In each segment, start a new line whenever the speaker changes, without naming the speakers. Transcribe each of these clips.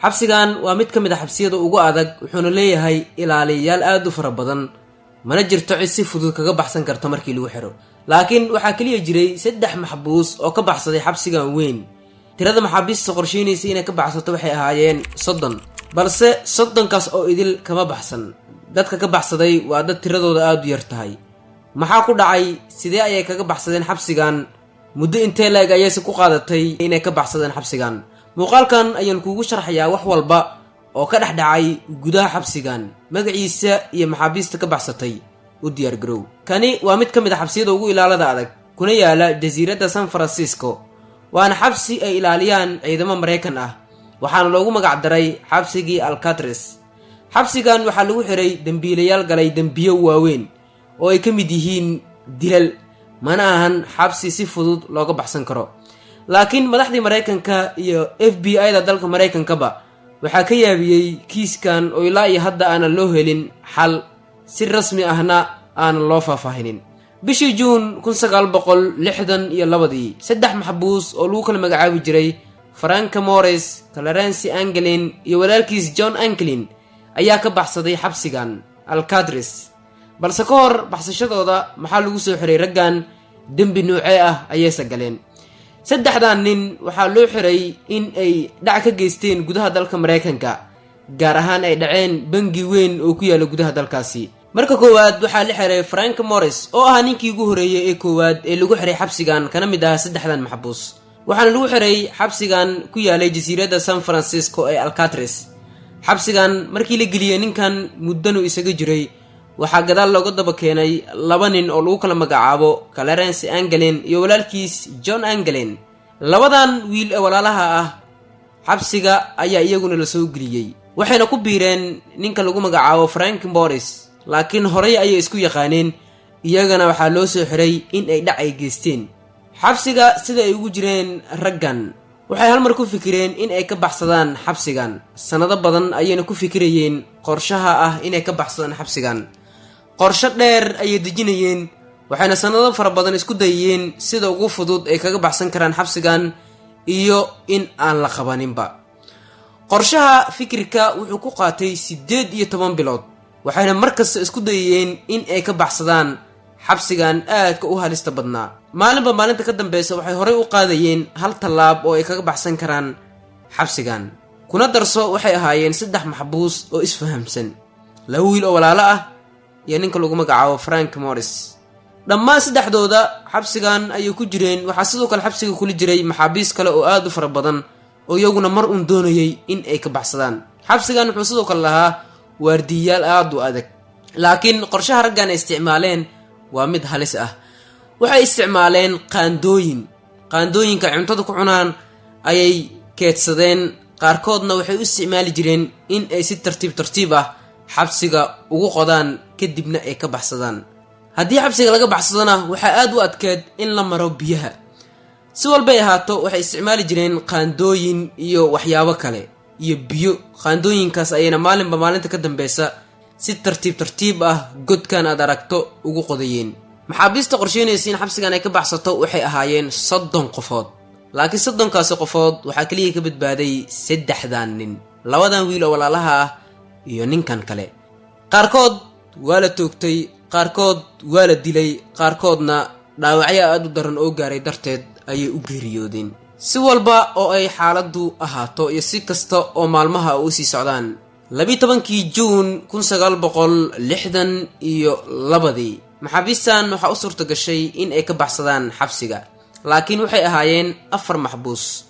Xabsigan waa mid ka mid a xabsiyada ugu adag, wuxuuna leeyahay ilaaliyayaal aada u fara badan, mana jirto cid si fudud kaga baxsan karta markii lagu xiro. Laakiin waxaa keliya jiray saddex maxbuus oo ka baxsaday xabsigan weyn. Tirada maxaabiista qorsheynaysa inay ka baxsato waxay ahaayeen 30, balse 30kaas oo idil kama baxsan. Dadka ka baxsaday waa dad tiradooda aada u yar tahay. Maxaa ku dhacay? Sidee ayay kaga baxsadeen xabsigan? Muddo intee la-eg ayayse ku qaadatay inay ka baxsadeen xabsigan? Muuqaalkan ayaan kuugu sharxayaa wax walba oo ka dhex dhacay gudaha xabsigan, magaciisa iyo maxaabiista ka baxsatay. U diyaar garow. Kani waa mid ka mid a xabsiyada ugu ilaalada adag, kuna yaala jasiiradda San Francisco, waana xabsi ay ilaaliyaan ciidamo Maraykan ah. Waxaana loogu magac daray xabsigii Alcatraz. Xabsigan waxaa lagu xiray dembiilayaal galay dembiyo waaweyn oo ay ka mid yihiin dilal. Mana ahan xabsi si fudud looga baxsan karo, laakiin madaxdii Maraykanka iyo FBI da dalka Maraykankaba waxaa ka yaabiyey kiiskan oo ilaa iyo hadda aanan loo helin xal, si rasmi ahna aanan loo faahfaahinin. Bishii Juun 1962-dii, saddex maxbuus oo lagu kala magacaabi jiray Frank Morris, Clarence Anglin iyo walaalkiis John Anglin ayaa ka baxsaday xabsigan Alcatraz. Balse ka hor baxsashadooda, maxaa lagu soo xiray raggan? Dembi nuucee ah ayayse galeen? Saddexdan nin waxaa loo xiray in ay dhac ka geysteen gudaha dalka Maraykanka, gaar ahaan ay dhaceen bangi weyn oo ku yaala gudaha dalkaasi. Marka koowaad waxaa la xiray Frank Morris, oo ahaa ninkii ugu horreeyey ee koowaad ee lagu xiray xabsigan, kana mid ahaa saddexdan maxbuus. Waxaana lagu xiray xabsigan ku yaalay jasiiradda San Francisco ee Alcatraz. Xabsigan markii la geliyey ninkan, muddanu isaga jiray. Waxaa gadaal looga daba keenay laba nin oo lagu kala magacaabo Clarence Anglin iyo walaalkiis John Anglin. Labadan wiil ee walaalaha ah xabsiga ayaa iyaguna la soo geliyey, waxayna ku biireen ninka lagu magacaabo Frank Morris, laakiin horey ayay isku yaqaaneen. Iyagana waxaa loo soo xiray in ay dhac ay geysteen. Xabsiga sida ay ugu jireen raggan, waxay hal mar ku fikireen in ay ka baxsadaan xabsigan. Sannado badan ayayna ku fikirayeen qorshaha ah inay ka baxsadaan xabsigan. Qorsho dheer ayay dejinayeen, waxayna sannado fara badan isku dayayeen sida ugu fudud ay kaga baxsan karaan xabsigan iyo in aan la qabaninba. Qorshaha fikirka wuxuu ku qaatay 18 bilood, waxayna mar kasta isku dayayeen in ay ka baxsadaan xabsigan aadka u halista badnaa. Maalinba maalinta ka dambeysa waxay horey u qaadayeen hal tallaab oo ay kaga baxsan karaan xabsigan. Kuna darso, waxay ahaayeen saddex maxbuus oo isfahamsan, laba wiil oo walaalo ah iyo ninka lagu magacaabo Frank Morris. Dhammaan saddexdooda xabsigan ayay ku jireen. Waxaa sidoo kale xabsiga kula jiray maxaabiis kale oo aada u fara badan oo iyaguna mar uun doonayay in ay ka baxsadaan. Xabsigan wuxuu sidoo kale lahaa waardiyayaal aada u adag, laakiin qorshaha raggan ay isticmaaleen waa mid halis ah. Waxay isticmaaleen qaandooyin. Qaandooyinka cuntada ku cunaan ayay keedsadeen. Qaarkoodna waxay u isticmaali jireen in ay si tartiib tartiib ah xabsiga ugu qodaan, kadibna ay ka baxsadaan. Haddii xabsiga laga baxsadona, waxaa aada u adkeed in la maro biyaha. Si walbay ahaato, waxay isticmaali jireen qaandooyin iyo waxyaabo kale iyo biyo. Qaandooyinkaas ayayna maalinba maalinta ka dambeysa si tartiib tartiib ah godkan aad aragto ugu qodayeen. Maxaabiista qorsheynaysa in xabsigan ay ka baxsato waxay ahaayeen 30 qofood, laakiin 30kaasi qofood waxaa keliya ka badbaaday saddexdan nin, labadan wiil oo walaalaha ah iyo ninkan kale. Qaarkood waa la toogtay, qaarkood waa la dilay, qaarkoodna dhaawacyo aada u daran oo gaaray darteed ayay u geeriyoodeen. Si walba oo ay xaaladdu ahaato iyo si kasta oo maalmaha u sii socdaan, 12-kii Juun 1962-dii, maxaabiistan waxaa u suurta gashay in ay ka baxsadaan xabsiga, laakiin waxay ahaayeen afar maxbuus.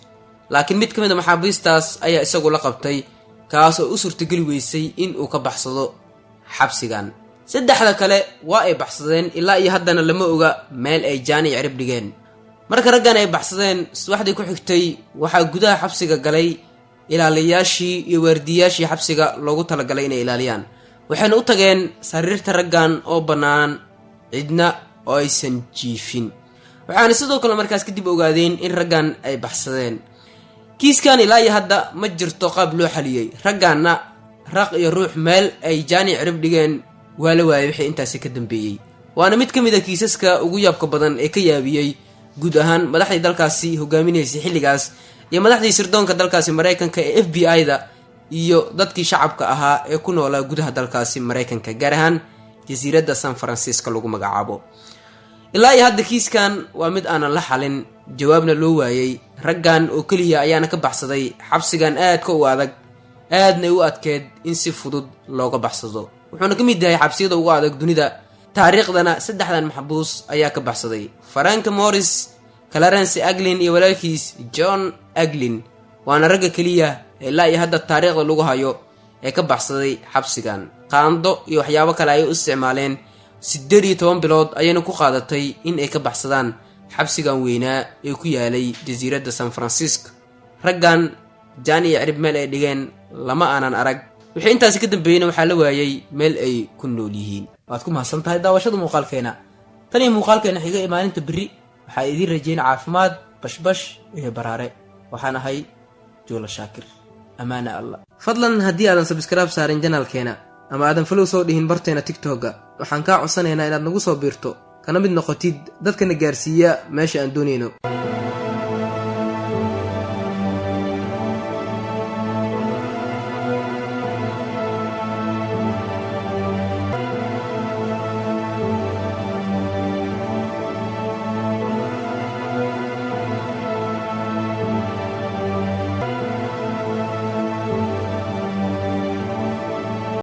Laakiin mid ka mid a maxaabiistaas ayaa isagu la qabtay, kaas oo u suurtageli weysay in uu ka baxsado xabsigan. Saddexda kale waa ay baxsadeen, ilaa iyo haddana lama oga meel ay jaani cirib dhigeen. Marka raggan ay baxsadeen, subaxdii ku xigtay waxaa gudaha xabsiga galay ilaaliyayaashii iyo waardiyayaashii xabsiga loogu talagalay inay ilaaliyaan. Waxayna u tageen sariirta raggan oo bannaan, cidna oo aysan jiifin. Waxaana sidoo kale markaas kadib ogaadeen in raggan ay baxsadeen. Kiiskan ilaa iyo hadda ma jirto qaab loo xaliyey. Ragganna raq iyo ruux meel ay jaani cirib dhigeen waa la waayay wixii intaasi ka dambeeyey. Waana mid ka mid a kiisaska ugu yaabka badan ee ka yaabiyey guud ahaan madaxdii dalkaasi hogaaminaysay xilligaas iyo madaxdii sirdoonka dalkaasi Maraykanka ee FBI-da. Iyo dadkii shacabka ahaa ee ku noolaa gudaha dalkaasi Maraykanka, gaar ahaan jasiiradda San Francisco lagu magacaabo. Ilaa iyo hadda kiiskan waa mid aanan la xalin, jawaabna loo waayey. Raggan oo keliya ayaana ka baxsaday xabsigan aadka u adag, aadna u adkeed in si fudud looga baxsado. Wuxuuna ka mid yahay xabsiyada ugu adag dunida taariikhdana. Saddexdan maxbuus ayaa ka baxsaday: Frank Morris, Clarence Anglin iyo walaalkiis John Anglin. Waana ragga keliya ilaa iyo hadda taariikhda lagu hayo ee ka baxsaday xabsigan. Qaando iyo waxyaabo kale ayay u isticmaaleen. 18 bilood ayayna ku qaadatay in ay ka baxsadaan xabsigan weynaa ee ku yaalay jasiiradda San Francisco. Raggan jaan iyo cirib meel ay dhigeen lama aanan arag. Wixii intaasi ka dambeeyeyna waxaa la waayey meel ay ku nool yihiin.
Waad ku mahadsan tahay daawashada muuqaalkeena. Tan iyo muuqaalkeena xiga ee maalinta berri, waxaa idiin rajeyn caafimaad, bashbash iyo baraare. Waxaan ahay Juula Shaakir. Amaana Allah.
Fadlan, haddii aadan subscribe saarin channelkeena ama aadan follow soo dhihin barteena TikTok-ga, waxaan kaa codsanaynaa inaad nagu soo biirto, kana mid noqotid dadkana gaarsiiya meesha aan doonayno.